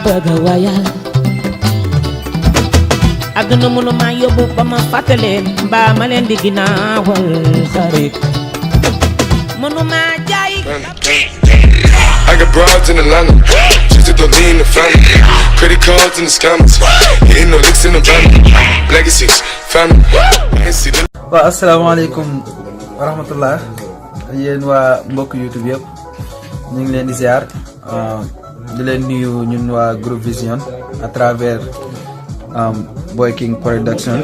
bëgg wayal àdduna mënu ma yóbbu ba ma fàttaleen mbaa ma leen di ginnaawal xarit mënu ma jaay I got broads in Atlanta, just to throw me in the family. Credit cards in the scammers, hitting no licks in the van. Legacies, family. Waaw asalaamaaleykum wa rahmatullah yéen waa mbokk YouTube yëpp ñu ngi leen di ziar di leen nuyu ñun waa Groupe Vision à travers Boy King Production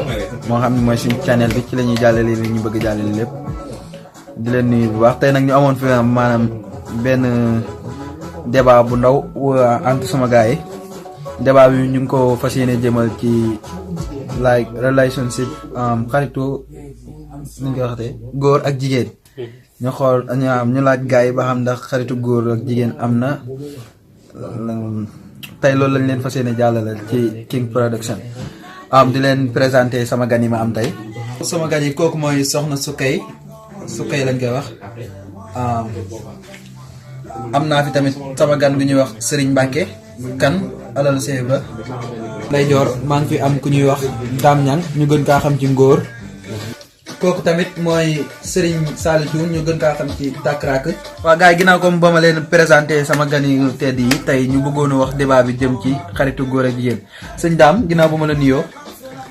moo xam ne mooy suñu channel bi ci la ñuy jàllale li ñu bëgg jàllale lépp di leen nuyu bu baax tey nag ñu amoon fi maanaam benn débat bu ndaw entre sama gars yi débat bi ñu ngi ko fas yéene jëmal ci like relationship xaritu ni nga waxatee góor ak jigéen ñu xool ñu laaj gars yi ba xam ndax xaritu góor ak jigéen am na tey loolu lañ leen fas yéene jàllale ci King Production di leen présenter sama gan yi ma am tey. sama gan yi kooku mooy soxna Sukay lañ koy wax am naa fi tamit sama gan gu ñuy wax Serigne Mbacke kan alal Cheikh Ibra lay joor maa ngi fi am ku ñuy wax Dame Niang ñu gën kaa xam ci ngóor kooku tamit mooy Serigne Saliou ñu gën kaa xam ci Takrak. waa gars yi ginnaaw comme ba ma leen présenté sama gan yi tedd yi tey ñu bëggoon a wax débat bi jëm ci xaritu góor ak jigéen sëñ Dame ginnaaw ba ma la nuyoo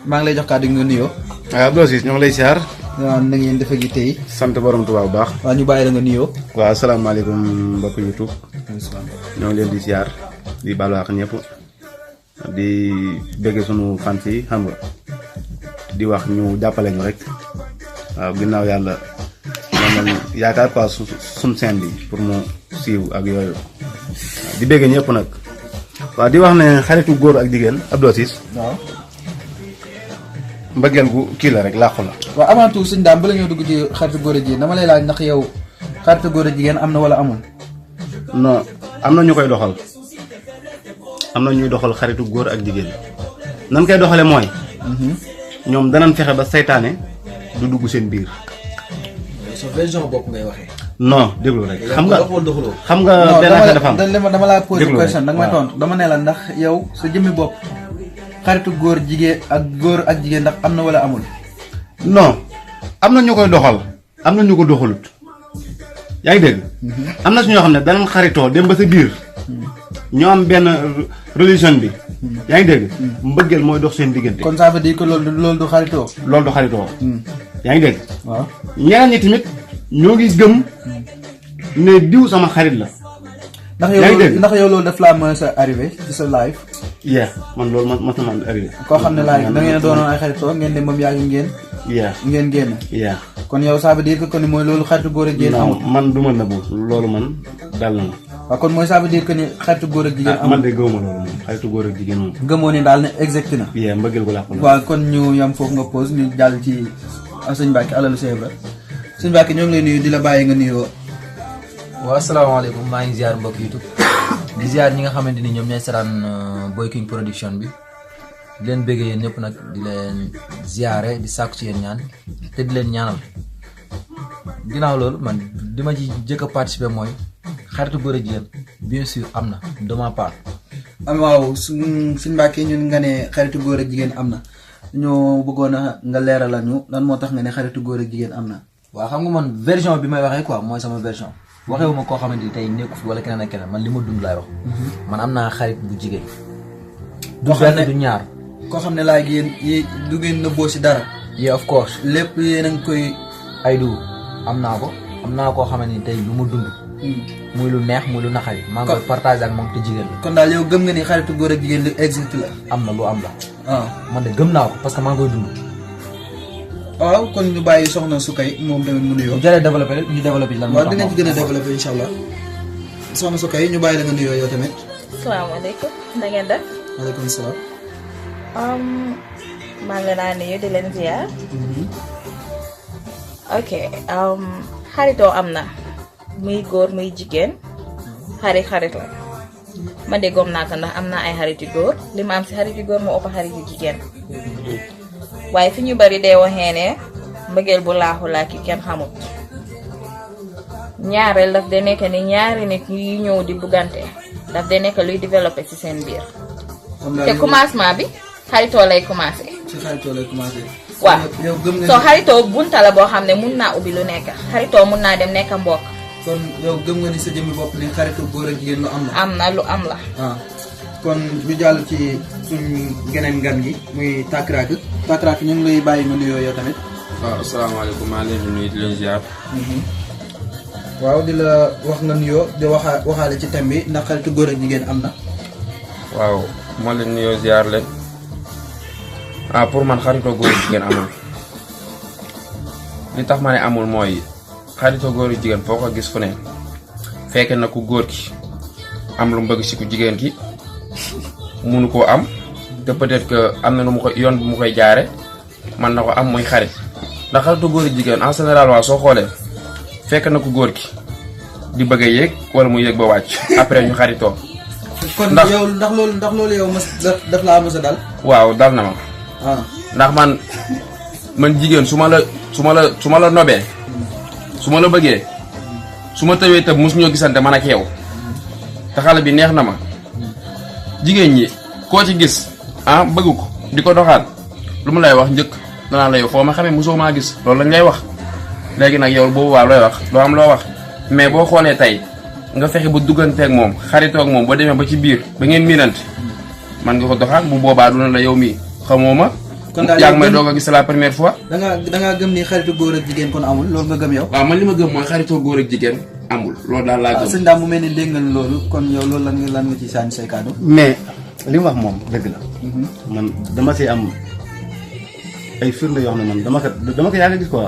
maa ngi lay jox kàddu gi nga nuyoo. waaw Abdou Aziz ñoo ngi lay siyaar. waaw na ngeen defe gi tey. sant borom Tuubaa bu baax. waaw ñu bàyyi la nga nuyoo. waaw asalaamaaleykum mbokk YouTube. ñoo ngi leen di siyaar di baalu àq ñëpp di bëgg sunu fans yi xam nga di wax ñu jàppale ñu rek waaw ginnaaw yàlla moom yaakaar quoi suñ scène bi pour mu siiw ak yooyu di bëgg ñëpp nag waaw di wax ne xaritu góor ak jigéen Abdou Aziz. waaw. mbëggeel gu kii la rek làqu la. waaw avant tout sëñ Dame bala ñoo dugg ci xaritu góor a jigéen dama lay laaj ndax yow xaritu góor a jigéen am na wala amul. non am na ñu koy doxal am na ñuy doxal xaritu góor ak jigéen nan koy doxale mooy. ñoom danañ fexe ba saytaane du dugg seen biir. sa version bopp ngay waxee. non déglu rek. xam nga benn affaire dafa am. dama laa posé question nag may tontu dama ne la ndax yow sa jëmmi bopp. xaritu góor ak jigéen ndax am na wala amul. non am na ñu koy doxal am na ñu ko doxalut yaa ngi dégg. am na su ñoo xam ne danañ xaritoo dem ba sa biir ñoo am benn religion bi yaa ngi dégg. mbëggeel mooy dox seen diggante. kon ça veut dire que loolu du xaritoo. loolu du xaritoo. yaa ngi dégg. waaw ñeneen ñi tamit ñoo ngi gëm ne diw sama xarit la. ndax yow loolu daf laa mën sa arrivé ci sa live. man loolu mas na ma arrivé. koo xam ne live da ngeen a doonoon ay xaritoo ngeen dem ba mu yàgg ngeen génn. kon yow ça veut dire que kon mooy loolu xaritu góor ak jigéen amul. man du ma nëbbu loolu man dal na ma. waaw kon mooy ça veut dire que ni xaritu góor ak jigéen amul. man de gëwuma loolu moom xaritu góor ak jigéen moom. gëmoo ni daal ne exact na. mbëggeel gu làqu la. waaw kon ñu yam foofu nga pause ñu jàll ci sëñ Mbacke alalu Cheikh Ibra sëñ Mbacke ñoo ngi lay nuyu di la bàyyi nga nuyoo. waaw asalaamaaleykum maa ngi ziar mbokk YouTube di ziar ñi nga xamante ni ñoom ñooy saraan Boy King Production bi di leen bëggee yéen ñëpp nag di leen ziare di sàkku ci yéen ñaan te di leen ñaanal ginnaaw loolu man di ma ci jëkk a participer mooy xaritu góor a jigéen bien sûr am na de ma part. waaw suñ Mbacke ñun nga ne xaritu góor ak jigéen am na ñoo bëggoon a nga leeral la ñu lan moo tax nga ne xaritu góor ak jigéen am na. waaw xam nga man version bi may waxee quoi mooy sama version. waxewuma koo xamante ni tey nekku fi wala keneen ak keneen man li ma dund laay wax. man am naa xarit bu jigéen. du benn du ñaar. koo xam ne laa yéen du ngeen nëbboo si dara. yeah of course. lépp yéen a ngi koy. ay du am naa ko am naa koo xamante ni tey lu ma dund. muy lu neex muy lu naqari. maa ngi koy partagé ak moom te jigéen la. kon daal yow gëm nga ni xaritu góor ak jigéen lu existe la. am na lu am la. waaw man de gëm naa ko parce que maa ngi koy dund. waaw kon ñu bàyyi soxna Sukay moom tamit mu nuyoo. bu jëree développé ñu développé lan moo tax waaw dinañ ci gën a développé incha allah soxna Sukay ñu bàyyi la nga nuyoo yow tamit. salaamaaleykum na ngeen def. maaleykum salaam. maa ngi leen nuyu di leen ziar. ok xaritoo am na muy góor muy jigéen xarit la man de gom naa ko ndax am naa ay xariti góor li ma am si xariti góor moo ëpp xariti jigéen. waaye fi ñu bari dee waxee ne mbëggeel bu laaxu laa ki kenn xamut ñaareel daf de nekk ni ñaari nit yi ñëw di buggante daf dee nekk luy développé ci seen biir kon daal te yow commencement bi xaritoo lay commencé ci xaritoo lay commencé. waaw yow gëm nga soo xaritoo bunta la boo xam ne mun naa ubbi lu nekk xaritoo mun naa dem nekk mbokk kon yow gëm nga ni sa jëmmi bopp ni xaritoo góor ak jigéen lu am la. am na lu am la ah kon ñu jàll ci suñ geneen gan gi muy Takraak ñu ngi lay bàyyi nga nuyoo yow tamit. waaw asalaamaaleykum maa ngi leen di nuyu di leen ziar. waaw di la wax nga nuyoo di waxaale ci thème bi ndax xaritu góor ak jigéen am na. waaw moo leen nuyoo ziar leen pour man xaritoo góor ak jigéen amul li tax ma ne amul mooy xaritoo góor ak jigéen foo ko gis fu ne fekk na ku góor ki am lu mu bëgg si ku jigéen ki munu koo am te peut-être que am na nu mu koy yoon bu mu koy jaare man na ko am muy xarit ndax xaritoo góor ak jigéen en général waa soo xoolee fekk na ku góor ki di bëgg a yéeg wala mu yéeg ba wàcc après ñu xaritoo. kon yow ndax loolu yow mës daf laa mës a dal. waaw dal na ma. ndax man jigéen su ma la nobee su ma la bëggee su ma tawee tëb mosu ñoo gisante man ak yow te xale bi neex na ma jigéen ñi koo ci gis bëgg ko di ko doxaan lu mu lay wax njëkk danaa la yow foo ma xamee mosoo maa gis loolu lañ lay wax léegi nag yow boobu waa looy wax doo am loo wax mais boo xoolee tey nga fexe ba dugganteeg moom xaritoog moom ba demee ba ci biir ba ngeen miinante man nga ko doxaan bu boobaa du na la yow mii xamoo ma. kon daal yaa ngi may doog a gis la première fois. da ngaa gëm ni xaritu góor ak jigéen kon amul loolu nga gëm yow. waaw man li ma gëm mooy xaritoo góor ak jigéen amul loolu daal laa gëm. sëñ Dame mu mel ni dégg nga loolu kon yow loolu lan nga ci sànni say kàddu. mais li mu wax moom dëgg la. man dama see am ay firnde yoo xam ne man dama ko yàgg gis quoi.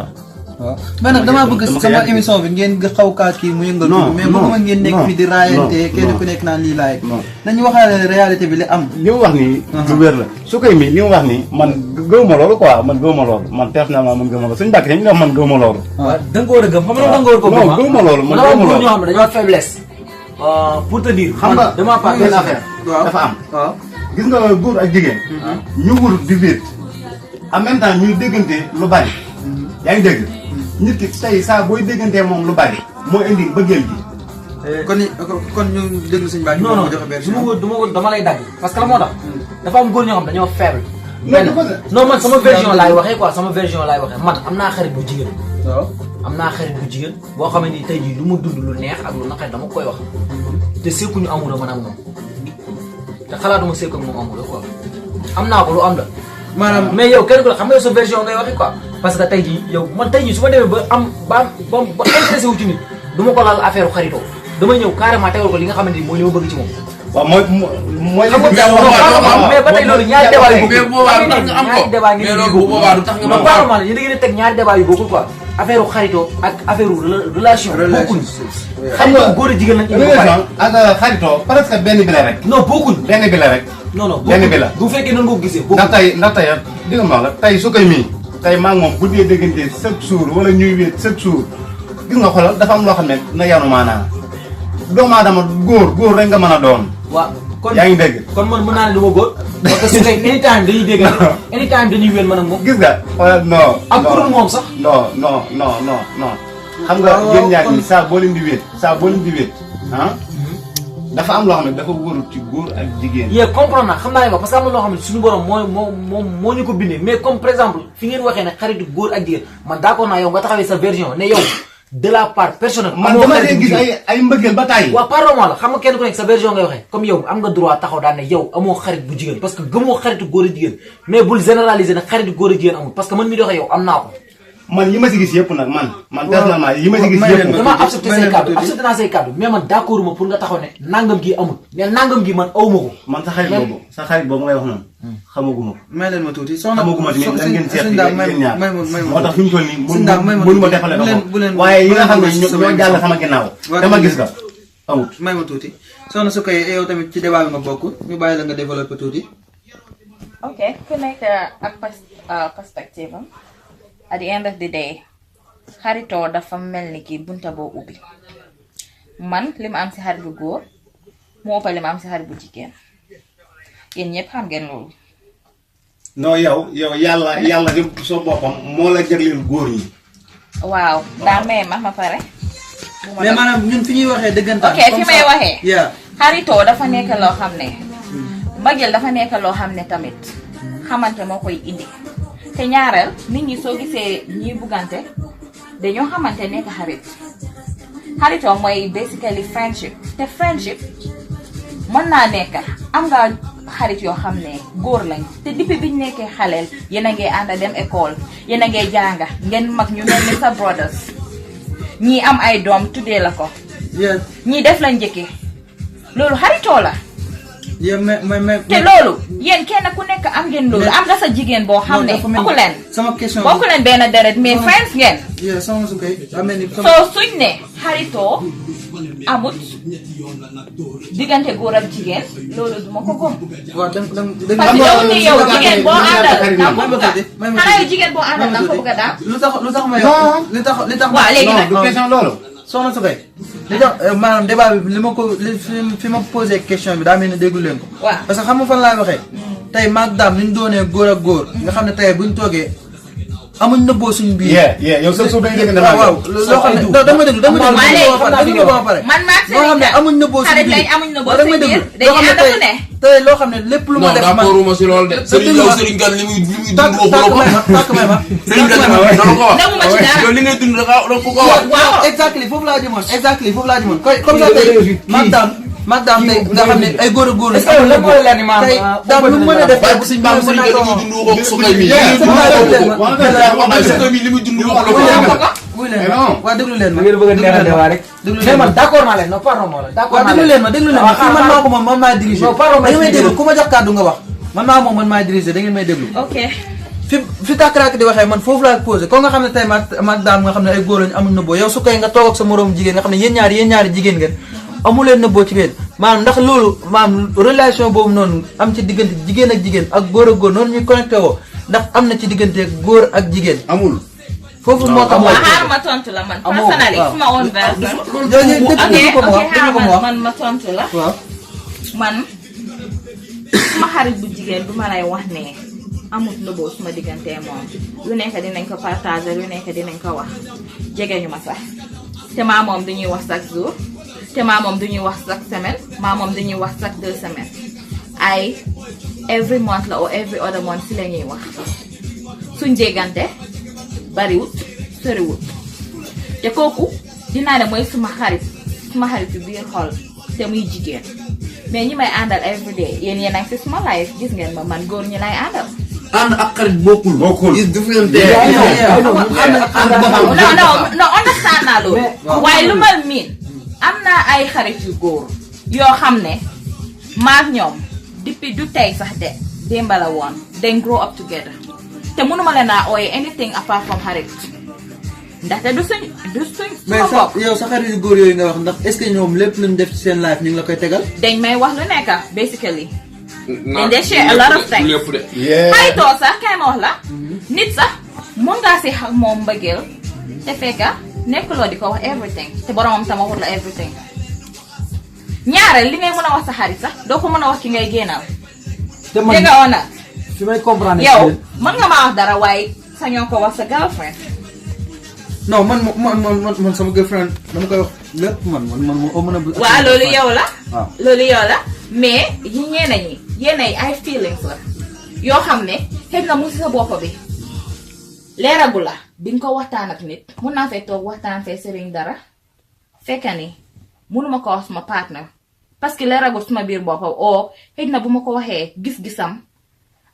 waaw mais nag damaa bëgg sama émission bi ngeen xaw kaa kii mu yëngal. mais bëgguma ngeen nekk fi di raayante kenn ku nekk naan lii laay. nañu waxaale réalité bi li am. li mu wax nii. lu wér la su koy mi li mu wax nii man gëwuma loolu quoi man gëwuma loolu man personnellement man gëwuma loolu suñu bàkk ñu wax man gëwuma loolu. waaw da nga ko war a gëm xam nga da nga war a ko gëm. non gëwuma loolu man gëwuma loolu ñoo xam ne dañoo faiblesse. pour te dire. xam nga dama pas benn affaire dafa am. waaw gis nga góor ak jigéen. ñu wut di wéet en même temps ñuy déggante lu bari. yaa ngi dégg. nit ki tey saa booy déggantee moom lu bari. moo indi bëggeel gi. kon ñu déglu suñu bàyyi. non non dama lay dagg parce que la moo tax. dafa am góor ñoo xam dañoo faible. non man sama version laay waxee quoi sama version laay waxee man am naa xarit bu jigéen. waaw am naa xarit bu jigéen boo xam ne tey jii lu mu dund lu neex ak lu naqari dama koy wax. te sekkuñu amul a man ak moom te xalaatuma sekk ak moom amul quoi am naa ko lu am la. maanaam mais yow kenn ku ne xam nga yow sa version ngay waxee quoi parce que tey jii yow man tey jii su ma demee ba am ba intéressé wu ci nit du ma ko laal affaire xaritoo damay ñëw carrément tegal ko li nga xamante ni mooy li ma bëgg ci moom. waaw mooy. xam nga mais ba tey loolu ñaari débat yu bokkul. mais boobaa du tax nga am ko mais loolu bu boobaa du tax nga am ko. apparemment yéen da ngeen di teg ñaari débat yu bokkul quoi affaire xaritoo ak affaire relation. bokkul xam nga góor a jigéen lañ indi ba pare. ak xaritoo presque benn bi la rek. non bokkul benn bi la rek. non non benn bi la bu fekkee noonu nga ko gisee. ndax tey di nga ma wax la tey su koy mii tey maa ngi moom bu dee déggante chaque jour wala ñuy wéet chaque jour gis nga xoolal dafa am loo xam ne na yanu maanaa doomu aadama góor rek nga mën a doon. waaw kon yaa ngi dégg. kon man mën naa ne du ma góor. parce que su dee anytime dañuy dégg anytime dañuy wéel mën a moom. gis nga xoolal non. ak kuréel moom sax. non. xam nga yéen ñaar ñi saa boo leen di wéet dafa am loo xam ne dafa wóorul ci góor ak jigéen. yee comprendre naa xam naa ne ko parce que am na loo xam ne suñu borom moo ñu ko bindee mais comme par exemple fi ngeen waxee ne xaritu góor ak jigéen man d'accord naa yow nga taxawee sa version ne yow de la part personnelle. man dama leen gis ay mbëggeel ba tàyyi. waaw pardon la xam nga kenn ku nekk sa version ngay waxee comme yow am nga droit taxaw daan ne yow amoo xarit bu jigéen parce que gëmoo xaritu góor ak jigéen mais bul généraliser ne xaritu góor ak jigéen amul parce que man mi doxee yow am naa ko. man yi ma si gis yëpp nag man personnellement yi ma si gis yëpp. dama accepté naa say kàddu mais man d'accord ma pour nga taxaw ne nangam gi amul mais nangam gi man awma ko. man sa xarit boobu ngay wax noonu. xamaguma ko. may leen ma tuuti xamaguma tamit lan ngeen seet yéen ñaar moo tax fi mu toll nii mënu ma defale ko waaye yi nga xam ne ñoo jàll sama ginnaaw dama gis nga amut. may ma tuuti soxna su koy yow tamit ci débat bi nga bokk ñu bàyyi la nga développé tuuti. ok ku nekk ak perspective am at the end of the day xaritoo dafa mel ni kii bunta boo ubbi man li ma am si xarit bu góor moo ëpp li ma am si xarit bu jigéen yéen ñëpp xam ngeen loolu. non yow yàlla di soo boppam moo la jagleel góor ñi. waaw daa may ma pare. mais maanaam ñun fi ñuy waxee dëggantaan. ok fi may waxee. xaritoo dafa nekk loo xam ne mbëggeel dafa nekk loo xam ne tamit xamante moo koy indi te ñaareel nit ñi soo gisee ñiy buggante dañoo xamante nekk xaritoo mooy basically friendship te friendship mën naa nekk am nga xarit yoo xam ne góor lañ te depuis biñ nekkee xaleel yéen a ngi ànd dem école yéen a ngi jànga ngeen mag ñu mel ni sa brothers ñii am ay doom tuddee la ko ñii def la njëkkee loolu xaritoo la te loolu yéen kenn ku nekk am ngeen loolu am nga sa jigéen boo xam ne bokku leen benn deret mais friends ngeen soo suñ ne xaritoo amut diggante góor ak jigéen loolu duma ko gëm parce que yow ni yow jigéen boo àndal danga ko bëgg xanaa yow jigéen boo àndal danga ko bëgg a daal lu tax ma yow li tax waaw léegi nag du question loolu soxna su koy li tax maanaam débat bi li ma ko fi ma posé question bi daa mel ne déglu leen ko waaw parce que xam nga fan laay waxee tey maag daam ni ñu doonee góor ak góor nga xam ne tey buñ toogee amuñ nëbboo suñu biir yow sa suuf dañuy dégg ne waaw loo xam ne dama déglu dama déglu ba pare man maag loo xam ne amuñ nëbboo suñu biir amuñ nëbboo suñu biir loo xam ne tey loo xam ne lépp lu ma def man d'accord ma si loolu de Serigne yow Serigne Gane li muy dund waxuloo ko tàkk may ma Serigne Gane dama ko wax demuma ci dara yow li ngay dund da ko ko wax waaw exactly foofu laa jëmoon comme ça tey madame tey nga xam ne ay góor a góor la tey daam lu mën a def waaye bu suñ baam Serigne Gane li muy dund waxoo ko sukay mi sukay mi li muy dund waxuloo ko wuy leen waa déglu leen ma ngeen bëgg a neexal waa rek mais man d'accord naa leen non pardon moo la d'accord naa leen déglu leen ma fii man maa ko moom man maay diriger da ngeen may déglu ku ma jox kàddu nga wax man maa moom man maay diriger da ngeen may déglu ok fi tàkk-tàkk di waxee man foofu laa posé ko nga xam ne tey maag daam nga xam ne ay góor lañu amul nëbboo yow su koy nga toog ak sa moroom jigéen nga xam ne yéen ñaari jigéen ngeen amuleen nëbboo ci biir maanaam ndax loolu maanaam relation boobu noonu am ci diggante jigéen ak jigéen ak góor ak góor noonu ñuy connecté woo ndax am na ci diggante góor ak jigéen amul foofu moo tax waaw xaar ma tontu la man personnally suma own version man ma tontu la man suma xarit bu jigéen du ma lay wax ne amut nëbboo suma diggante moom lu nekk dinañ ko partager lu nekk dinañ ko wax jege ñu ma sax te maa moom duñuy wax chaque jour te maa moom duñuy wax chaque semaine maa moom duñuy wax chaque 2 semaines ay every month la ou every other month si la ñuy wax suñ jéggante bariwut soriwut te kooku dinaa ne mooy suma xarit yu biir xol te muy jigéen mais ñi may àndal everyday yéen a ngi fi suma life gis ngeen ma man góor ñi lay àndal. ànd ak xarit bokkul. is different. non understand naa loolu. waaye lu ma miin am naa ay xarit yu góor yoo xam ne maak ñoom depuis du tey sax de démba la woon dañ grow up together te mënuma leen a ooye anything apart from xarit ndaxte du suñ mais sax yow sa xarit yu góor yooyu nga wax ndax est-ce que ñoom lépp luñ def ci seen life ñu ngi la koy tegal. dañ may wax lu nekk basically. and they share a lot of things. xaritoo sax kay ma wax la. nit sax mën ngaa si xam moom mbëggeel te fekka nekkuloo di ko wax everything te boromam sama waxut la everything. ñaareel li ngay mën a wax sa xarit sax doo ko mën a wax ki ngay génnal. te man dégg nga fi may comprendre yow mën nga maa wax dara waaye sañoo ko wax sa girlfriend. non man sama girlfriend dama koy wax lépp man moo mën a. waaw loolu yow la. waaw loolu yow la mais yi ñenn ñi ay feelings la yoo xam ne xëy na mu si sa bopp bi leeragu la bi nga ko waxtaan ak nit mun naa fee toog waxtaan fee sëriñ dara fekka ni munuma ko wax suma partner parce que leeragul suma biir boppam oo xëy na bu ma ko waxee gis-gisam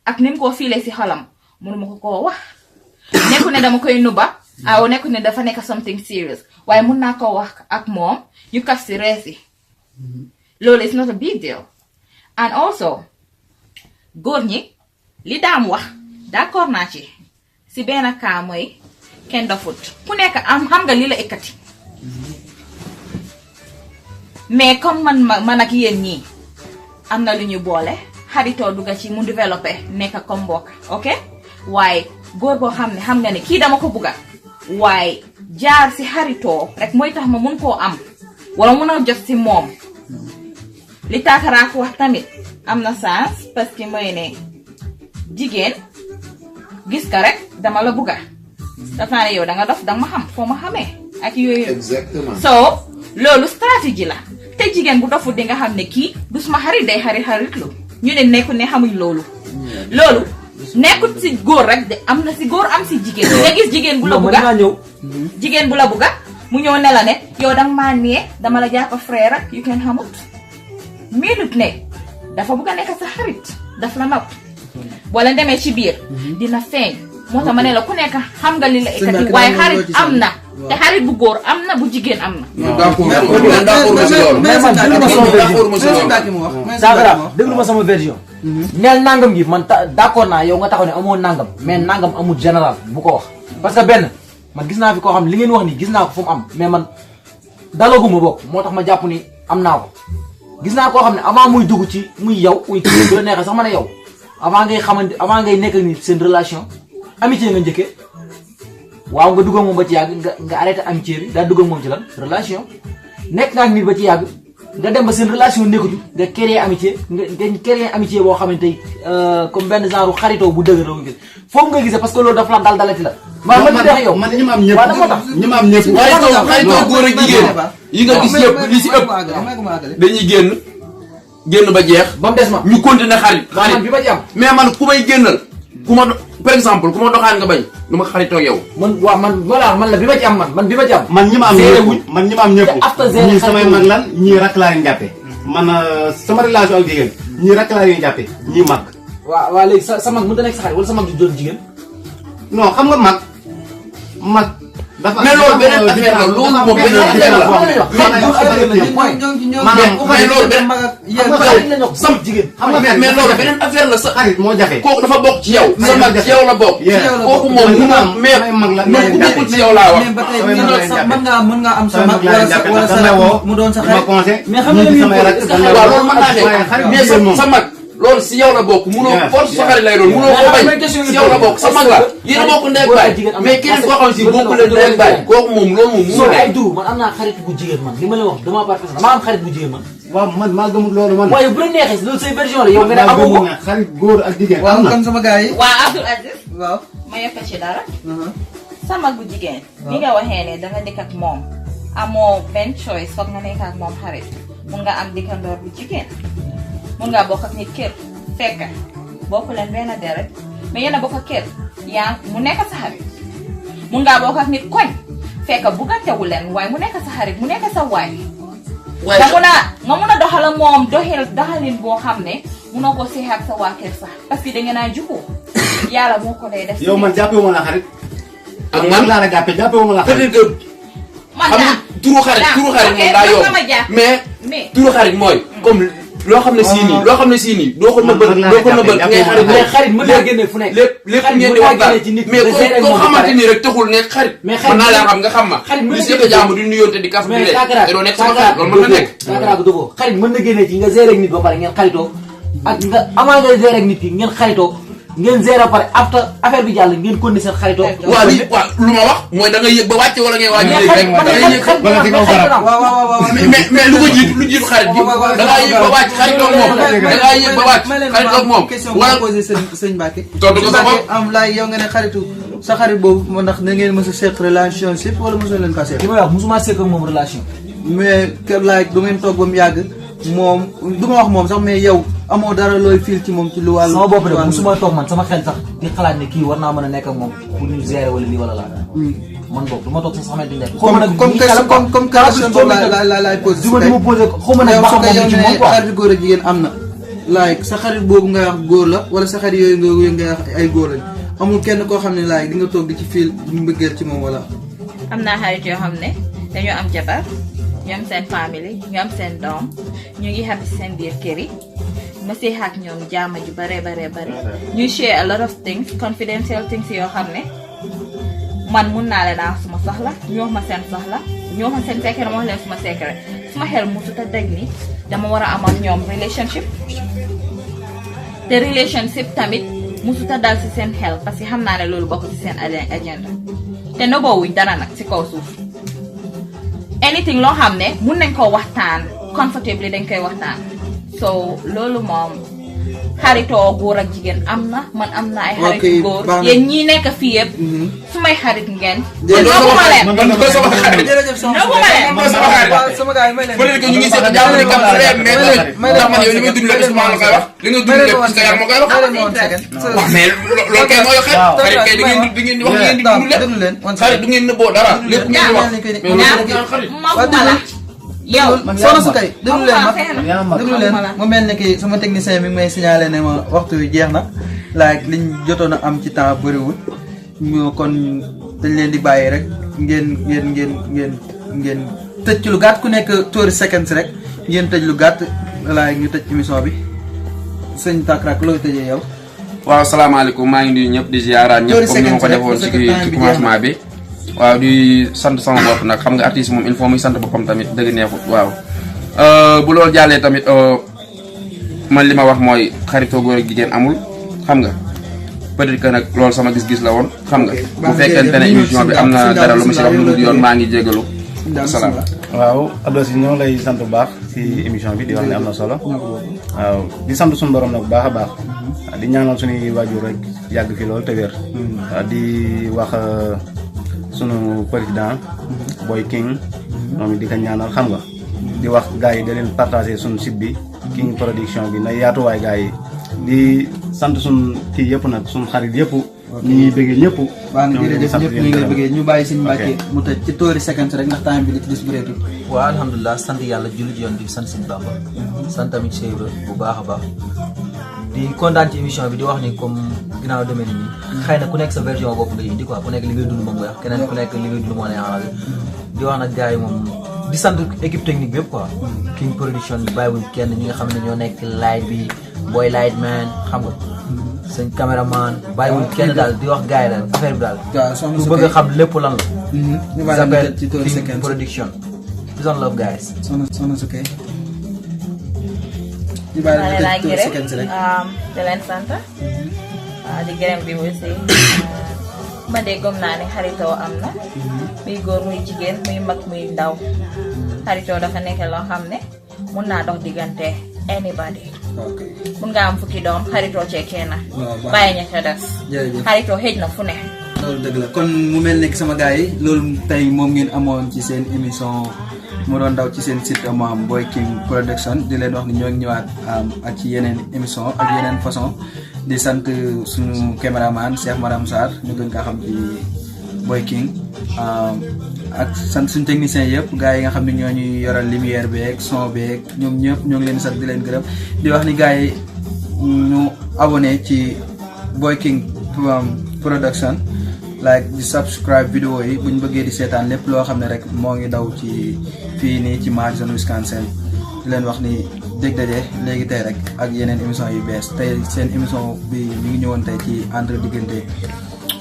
ak ni mu ko fiilee si xolam munuma ko koo wax nekku ne dama koy nuba aw nekku ne dafa nekk something serious waaye mun naa ko wax ak moom ñu kaf si reesi loolu is not a big deal and also góor ñi li daam wax d'accord naa ci si benn cas mooy kenn dofut ku nekk am xam nga li la ekkati mais comme man ak yéen ñii am na lu ñu boole xaritoo dugga ci mu développé nekk comme mbokk ok waaye góor boo xam ne xam nga ne kii dama ko bugga waaye jaar si xaritoo rek mooy tax ma mun koo am wala mun a jot si moom li taakaraak wax tamit am na sens parce que mooy ne jigéen gis ka rek dama la bugga dafa naa ne yow danga dof danga ma xam foo ma xamee ak yooyu exactement so loolu stratégie la te jigéen bu doful di nga xam ne kii du suma xarit day xaritlu ñu ne nekku ne xamuñ loolu nekkut si góor rek de am na si góor am si jigéen nga gis jigéen bu la bugga jigéen bu la bugga mu ñëw ne la ne yow danga maa nee dama la jàpp frère ak yu kenn xamut miinut ne dafa bugga nekk sa xarit daf la naw boo leen demee ci biir dina feeñ moo tax ma ne la ku nekk xam nga li la ekkati waaye xarit am na te xarit bu góor am na bu jigéen am na déglu ma sama version neel nangam gi man d'accord naa yow nga taxaw ne amoo nangam mais nangam amul général bu ko wax parce que benn man gis naa fi koo xam li ngeen wax ni gis naa ko fu mu am mais man dalaguma bokk moo tax ma jàpp ni am naa ko gis naa koo xam ne avant muy dugg ci muy yow muy kii bu la neexee sax ma ne yow avant ngay xamante avant ngay nekk ni seen relation amitié nga njëkkee waaw nga dugg ak moom ba ci yàgg nga arrêté amitié bi daa dugg ak moom ci lan relation nekk nga ak nit ba ci yàgg nga dem ba seen relation nekkatu nga créer amitié nga créer amitié boo xamante ni comme benn genre xaritoo bu dëgër la gis foofu nga gisee parce que loolu dafa la dalati la. man ñi ma am ñëpp ñi ma am ñëpp xaritoo góor ak jigéen yi nga gis yëpp li si ëpp dañuy génn ba jeex ba mu des ma ñu continuer xarit bi ma ci am mais man ku may génnal ku ma par exemple ku ma doxaan nga bañ du ma xaritoo yow man waaw man voilà man la bi ma ci am man bi ma ci am man ñi ma am ñëpp man ñi ma am ñëpp ñii samay mag lan ñii rakk laa leen jàppe man sama relation ak jigéen ñii rakk laa leen jàppe ñii mag waaw léegi sa mag mënut a nekk sa xarit wala sa mag di doon jigéen non xam nga mag dafa mais loolu beneen affaire la loolu moom beneen affaire la mais loolu sam jigéen xam nga mais loolu beneen affaire la sa xarit moo jafe kooku dafa bokk ci yow sa mag ci yow la bokk kooku moom mais mais ku bokkul ci yow laa wax mën nga am sa mag wala sa mu doon sa xarit mais xam nga waaw loolu mën naa ne mais sa mag loolu si yow la bokk munoo force sa xarit lay doon munoo ko bañ si yow la bokk sa mag la yéen a bokk ndey baay mais keneen koo xam si bokku leen ndey baay kooku moom loolu moom munoo ay du man am naa xarit bu jigéen man li ma la wax dama par personne dama am xarit bu jigéen man waaw man maa gëmul loolu man waaye bu la neexee loolu say version la yow nga ne amoo ko xarit góor ak jigéen waaw comme sama gars yi waa Abdoul Aziz waaw ma yokk ci dara sa mag bu jigéen bi nga waxee ne danga dëkk ak moom amoo benn choice foog nga nekk ak moom xarit mun nga am dëkkandoor bu jigéen mun ngaa bokk ak nit kër fekk bokk leen benn deret mais yéen a bokk ak kër yaa mu nekk sa xarit mun ngaa bokk ak nit koñ fekk buggantewu leen waaye mu nekk sa xarit mu nekk sa waay nga mun a doxala moom doxalin boo xam ne munoo ko seex ak sa waa kër sax parce que da ngeen a jubóo yàlla moo ko lay def yow man jàppee ma la xarit ak man laa la jàppee jàppee ma la xarit man xam nga turu xarit moom daa yomb mais turu xarit mooy comme loo xam ne sii nii loo xam ne sii nii doo ko nëbbal ngay xarit mais xarit mën naa génne fu nekk lépp ngeen di waxtaan mais koo xamante ni rek taxul nekk xarit mën naa laa xam nga xam ma di seq jàmm di nuyoonte di kaf di lee te doo nekk sama xarit loolu mën na nekk xarit mën na génne ci nga gérer ak nit ba pare ngeen xaritoo ak nga avant nga gérer ak nit ki ngeen xaritoo ngeen gérer pare after affaire bi jàll ngeen continuer seen xaritoo waaw lu ma wax mooy da ngay yëg ba wàcc wala ngay wàcc rek da ngay yëg mais lu ko jiitu xarit gi da ngaa yëg ba wàcc xaritoo moom da ngaa yëg ba wàcc xaritoo moom wala posé sëñ Mbacke tontu ko sa bopp am laay yow nga ne xaritu sa xarit boobu ndax da ngeen mës a seq relationship wala mosoo leen ko seq li may wax mosuma seq ak moom relation mais kër laay du ngeen toog ba mu yàgg moom du ma wax moom sax mais yow amoo dara looy fiil ci moom ci lu wàllu sama bopp de musuma toog man sama xel sax di xalaat ne kii war naa mën a nekk ak moom pour ñu gérer wala lii wala laa man boobu du ma toog sax xamante ne comme question boobu laay posé du ma posé xaw ma nag ba xam moom ci moom quoi xarit góor ak jigéen am na like sa xarit boobu ngay wax góor la wala sa xarit yooyu ngay wax ay góor lañ amul kenn koo xam ne like di nga toog di ci fiil mbëggeel ci moom wala am naa xarit yoo xam ne dañoo am jabar ñu am seen famille ñu am seen doom ñu ngi xam ci seen biir kër yi ma see ak ñoom jaama ju bare ñuy share a lot of things confidential things yoo xam ne man mun naa leen a suma soxla ñu wax ma seen soxla ñu wax ma seen secret ma wax leen suma secret suma xel musut a daj ni dama war a am ak ñoom relationship te relationship tamit musut a dal ci seen xel parce que xam naa ne loolu bokk ci seen agenda te nëbboowuñ dara nag ci kaw suuf anything loo xam ne mun nañ koo waxtaan comfortably dañ koy waxtaan so loolu moom xaritoo góor ak jigéen am na man am na ay xaritu góor yéen ñii nekk fii yëpp su may xarit ngeen noguma leen sama gars yi may leen ba léegi ñu ngi seet jàmm ni kam mais ndax man yow li may dund la Ousmane la koy wax li nga dund lépp ci sa yaram moo koy wax mais loolu kay mooy xarit kay da ngeen di wax ngeen di dund lépp xarit du ngeen nëbboo dara lépp ngeen di wax maguma la yow soxna su kay déglu leen mu mel ni ki sama technicien mi ngi may signalé ne ma waxtu wi jeex na like liñ jotoon a am ci temps bëriwul kon dañ leen di bàyyi rek ngeen tëj ci lu gàtt ku nekk 30 seconds rek ngeen tëj lu gàtt like ñu tëj émission bi sëñ Takrak looy tëjee yow. waaw salaamaaleykum maa ngi nuyu ñëpp di ziaraat ñëpp comme ni ma ko defoon ci commencement bi. waaw di sant sama bopp nag xam nga artiste moom il faut muy sant boppam tamit dëgg neexut waaw bu loolu jàllee tamit man li ma wax mooy xaritoo góor ak jigéen amul xam nga peut-être que nag loolu sama gis-gis la woon xam nga bu fekkente ne émission bi am na dara lu mu si wax lu dul yoon maa ngi jégalu asalaam. waaw Abdou si ñoo lay sant bu baax si émission bi di wax ne am na solo waaw di sant suñu borom nag bu baax a baax di ñaanal suñuy waajur rek yàgg fi loolu te wér di wax sunu président Boy King moom di ko ñaanal xam nga di wax gars yi da leen partager sunu site bi King Production bi na yaatuwaay gars yi di sant sunu kii yëpp nag sunu xarit yëpp ñi ñuy bëggee ñëpp baax na jërëjëf ñëpp ñu ngi lay bëggee ñu bàyyi suñu Mbàkke mu tëj ci 30 secondes rek ndax temps bi li ci des bëreetul. waaw alhamdulilah sant yàlla julli ci yoon bi sant Sëñ Bamba sant tamit Cheikh Ibra bu baax a baax di kontaan ci émission bi di wax ni comme ginnaaw demee ni nii xëy na ku nekk sa version bopp nga indi quoi ku nekk li ngay dund moom nga wax keneen ku nekk li ngay dund moo lay arrangé di wax nag gars yi moom di sant équipe technique bi yëpp quoi King Production bi bàyyiwuñ kenn ñi nga xam ne ñoo nekk light bi Boy Light Man xam nga sëñ caméraman bàyyiwuñ kenn daal di wax gars yi daal affaire bi daal ku bëgg a xam lépp lan la s'appelle King Production peace and love guys soxna su kay maa ngi laa gërëm di leen sant di gërëm bi aussi ma de gëm naa ne xaritoo am na muy góor muy jigéen muy mag muy ndaw xaritoo dafa nekk loo xam ne mun naa dox diggante anybody mun nga am fukki doom xaritoo cee kenn bàyyi ña ca des xaritoo xëj na fu ne loolu dëgg la kon mu mel ne sama gars yi loolu tey moom ngeen amoon ci seen émission mu doon daw ci seen site am Boy King Production di leen wax ni ñoo ngi ñëwaat ak ci yeneen émission ak yeneen façon di sant suñu caméraman Cheikh Maram Sarr ñu gën kaa xam ci Boy King ak sant suñu technicien yëpp gars yi nga xam ne ñoo ñuy yoral lumière beeg son beeg ñoom ñëpp ñoo ngi leen di sant di leen gërëm di wax ni gars yi ñu abonné ci Boy King Production like di subscribe vidéo yi bu ñu bëggee di seetaan lépp loo xam ne rek moo ngi daw ci fii nii ci Madison Wisconsin di leen wax ni dégg daje léegi tey rek ak yeneen émission yu bees tey seen émission bi ñu ngi ñëwoon tey ci entre diggante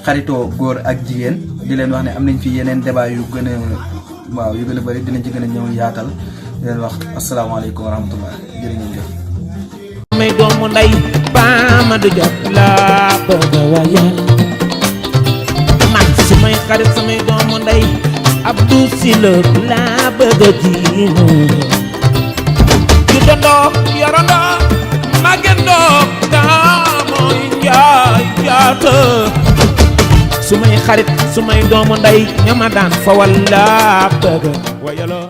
xaritoo góor ak jigéen di leen wax ne am nañ fi yeneen débat yu gën a waaw yu gën a bëri dinañ ci gën a ñëw yaatal di leen wax asalaamaaleykum wa rahmatullah jërë ngeen jëf may doomu nday baama du jot laa bëgg a wayal man sumay xarit samay doomu nday Abdou Sylla laa bëgg a jiinu yu dondoo yorondoo magendoo daa mooy njaay jaata sumay xarit sumay doomu nday ñama daan fa walla bëgg wayaloo